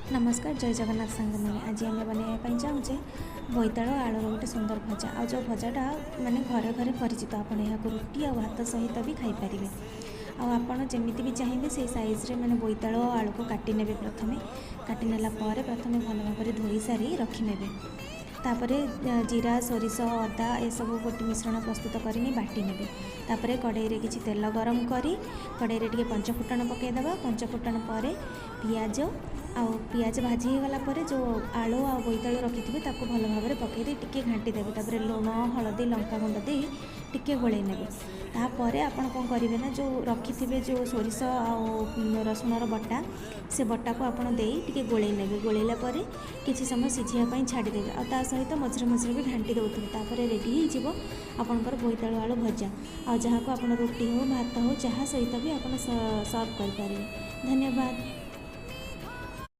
ନମସ୍କାର, ଜୟ ଜଗନ୍ନାଥ ସାଙ୍ଗମାନେ। ଆଜି ଆମେ ବନେଇବା ପାଇଁ ଚାହୁଁଛେ ବୋଇତାଳୁ ଆଳୁର ଗୋଟେ ସୁନ୍ଦର ଭଜା, ଆଉ ଯେଉଁ ଭଜାଟା ମାନେ ଘରେ ଘରେ ପରିଚିତ। ଆପଣ ଏହାକୁ ରୁଟି ଆଉ ଭାତ ସହିତ ବି ଖାଇପାରିବେ, ଆଉ ଆପଣ ଯେମିତି ବି ଚାହିଁବେ ସେଇ ସାଇଜ୍ରେ ମାନେ ବୋଇତାଳୁ ଆଉ ଆଳୁକୁ କାଟି ନେବେ। ପ୍ରଥମେ କାଟି ନେଲା ପରେ ପ୍ରଥମେ ଭଲ ଭାବରେ ଧୋଇ ସାରି ରଖିନେବେ। ତାପରେ ଜିରା, ସୋରିଷ, ଅଦା ଏସବୁ ଗୋଟେ ମିଶ୍ରଣ ପ୍ରସ୍ତୁତ କରିନି ବାଟି ନେବେ। ତାପରେ କଡ଼େଇରେ କିଛି ତେଲ ଗରମ କରି କଡ଼େଇରେ ଟିକେ ପଞ୍ଚଫୁଟଣ ପକାଇଦେବା। ପଞ୍ଚଫୁଟଣ ପରେ ପିଆଜ, ଆଉ ପିଆଜ ଭାଜି ହେଇଗଲା ପରେ ଯେଉଁ ଆଳୁ ଆଉ ବୋଇତାଳୁ ରଖିଥିବେ ତାକୁ ଭଲ ଭାବରେ ପକାଇ ଦେଇ ଟିକେ ଘାଣ୍ଟି ଦେବେ। ତାପରେ ଲୁଣ, ହଳଦୀ, ଲଙ୍କାଗୁଣ୍ଡ ଦେଇ ଟିକେ ଗୋଳେଇ ନେବେ। ତାପରେ ଆପଣ କ'ଣ କରିବେ ନା, ଯେଉଁ ରଖିଥିବେ ଯେଉଁ ସୋରିଷ ଆଉ ରସୁଣର ବଟା, ସେ ବଟାକୁ ଆପଣ ଦେଇ ଟିକେ ଗୋଳେଇ ନେବେ। ଗୋଳେଇଲା ପରେ କିଛି ସମୟ ସିଝିବା ପାଇଁ ଛାଡ଼ିଦେବେ, ଆଉ ତା ସହିତ ମଝିରେ ମଝିରେ ବି ଘାଣ୍ଟି ଦେଉଥିବେ। ତାପରେ ରେଡ଼ି ହେଇଯିବ ଆପଣଙ୍କର ବୋଇତାଳୁ ଆଳୁ ଭଜା, ଆଉ ଯାହାକୁ ଆପଣ ରୁଟି ହେଉ, ଭାତ ହେଉ, ଯାହା ସହିତ ବି ଆପଣ ସର୍ଭ କରିପାରିବେ। ଧନ୍ୟବାଦ।